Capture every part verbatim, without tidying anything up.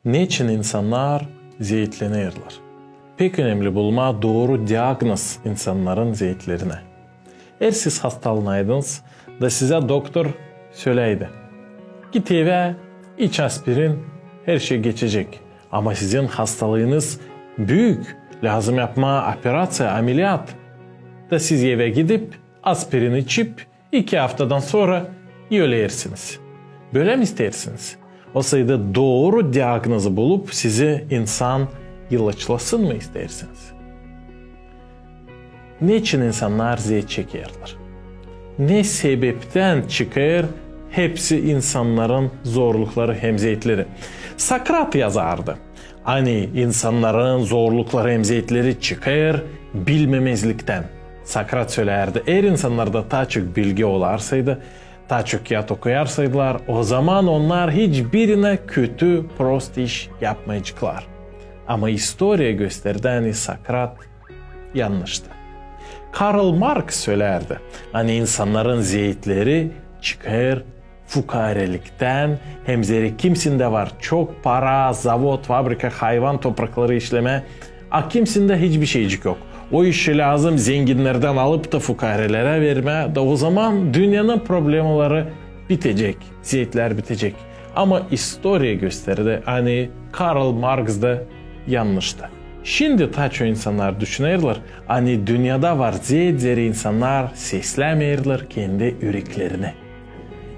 Neçin insannar zeetlenerlär? Pek önemli bulmaa dooru diagnoz insannarın zeetlerinä. Eer siz hastalanaydınız da sizä doktor söläydi: "Git evä, iç aspirin, herşey geçecek." Ama sizin hastalıınız büük, lääzım yapmaa operaţiya, ameliyat. Da siz evä gidip, aspirin içip, iki aftadan sora öleyärsiniz. Bölä mi isteersiniz? Olsaydı dooru diagnozı bulup, sizi insan ilaçlasın mı isteersiniz? Neçin insannar zeet çekerlär? Ne sebeptän çıkêr hepsi insannarın zorlukları hem zeetleri? Sokrat yazardı, ani insannarın zorlukları hem zeetleri çıkêr bilmemezliktän. Sokrat sölärdi, eer insannarda taa çok bilgi olarsaydı, taa çok kiyat okuyarsaydılar, ozaman onnar hiçbirinä kötü, prost iş yapmayaceklar. Ama istoriya gösterdi, ani Sokrat yannıştı. Karl Marks sölärdi, ani insannarın zeetleri çıkêr fukaareliktän, hem zerä kimsindä var çok para, zavod, fabrika, hayvan toprakları işlemää, a kimsindä hiçbir şeycik yok. O işi lääzım zenginnerdän alıp da fukaarelerä vermää, da ozaman dünnenin problemaları bitecek, zeetlär bitecek. Ama istoriya gösterdi, ani Karl Marks da yannıştı. Şindi taa çok insannar düşünerlär, ani dünnedä var zeet, zerä insannar seslämeerlär kendi üreklerinä.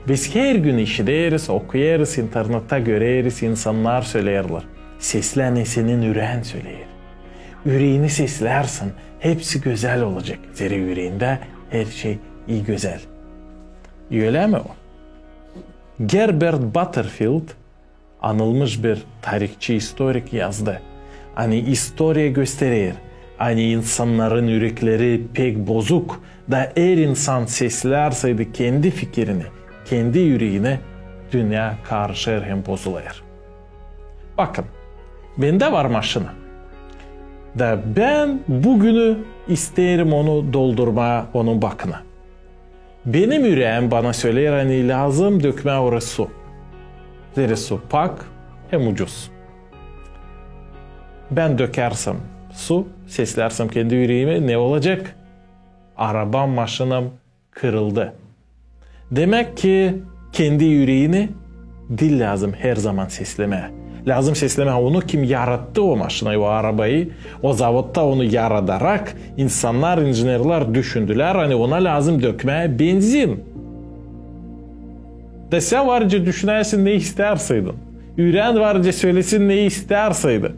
Biz her gün işideriz, okuyêrız, internettä göreriz, insannar söleerlär: "Seslä, ne senin üreyin söleer." Üreeni seslärsin, hepsi gözäl olacek. Zerä üreendä herşey ii gözäl. Ölä mi o? Gerbert Butterfield, anılmış bir tarihçi, istorik, yazdı, ani istoriya gösterer, ani insannarın ürekleri pek bozuk, da eer insan seslärseydi kendi fikirini, kendi üreeni, dünnä karışêr hem bozulêr. Bakın, bendä var maşina. Da bän bu günü isteerim onu doldurmaa, onun bakını. Benim üreem bana söleer, ani lääzım dökmää oraya su. Zerä su pak hem ucuz. Bän dökärsem su, seslärsem kendi üreemi, ne olacek? Arabam, maşinam kırıldı. Demäk ki, kendi üreeni diil lääzım herzaman seslemää. Lääzım seslemää onu, kim yarattı o maşinayı, o arabayı. O zavodda onu yaradarak insannar, injinerlär düşündülär, ani ona lääzım dökmää benzin. Da sän var nicä düşünäsin, ne istärseydin. Üreen var nicä sölesin, ne istärseydi.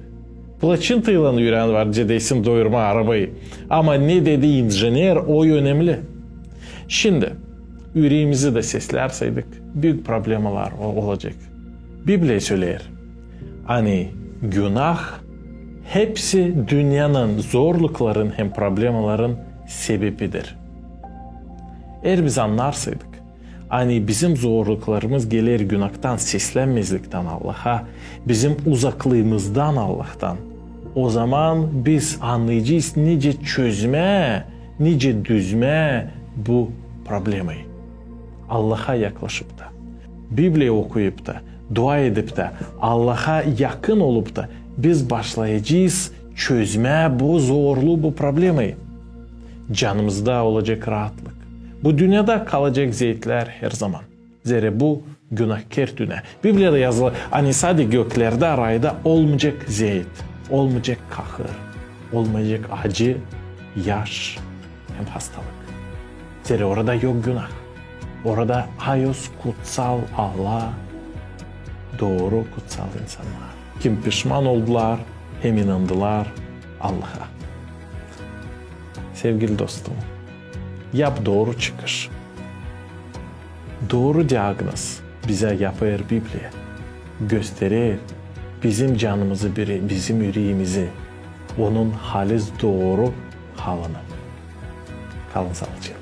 Plaçintaylan üreen var nicä desin doyurmaa arabayı. Ama ne dedi injiner, o önemli. Şindi üreemizi dä seslärseydik, büük problemalar o-, olacek. Bibliya söleer, ani günah hepsi dünnenin zorlukların hem problemaların sebebidir. Eer biz annarsaydık, ani bizim zorluklarımız geler günahtan, seslänmezliktän Allaha, bizim uzaklıımızdan Allahtan, ozaman biz annayacez, nicä çözmää, nicä düzmää bu problemayı. Allaha yaklaşıp da, Bibliya okuyıp da, dua edip da, Allaha yakın olup da, biz başlayacez çözmää bu zorluu, bu problemayı. Canımızda olacek raatlık. Bu dünnedä kalacek zeetlär herzaman. Zerä bu günahkär dünnä. Bibliyada yazılı, ani sade göklerdä, rayda olmayacek zeet, olmayacek kahır, olmayacek acı, yaş hem hastalık. Zerä orada yok günah. Orada hayuz kutsal Allah, dooru kutsal insannar, kim pişman oldular hem inandılar Allaha. Sevgili dostum, yap dooru çıkış. Dooru diagnoz bizä yapêr Bibliya. Gösterer bizim canımızı, biri-, bizim üreemizi, onun halis dooru halını. Kalın saalıcaklan.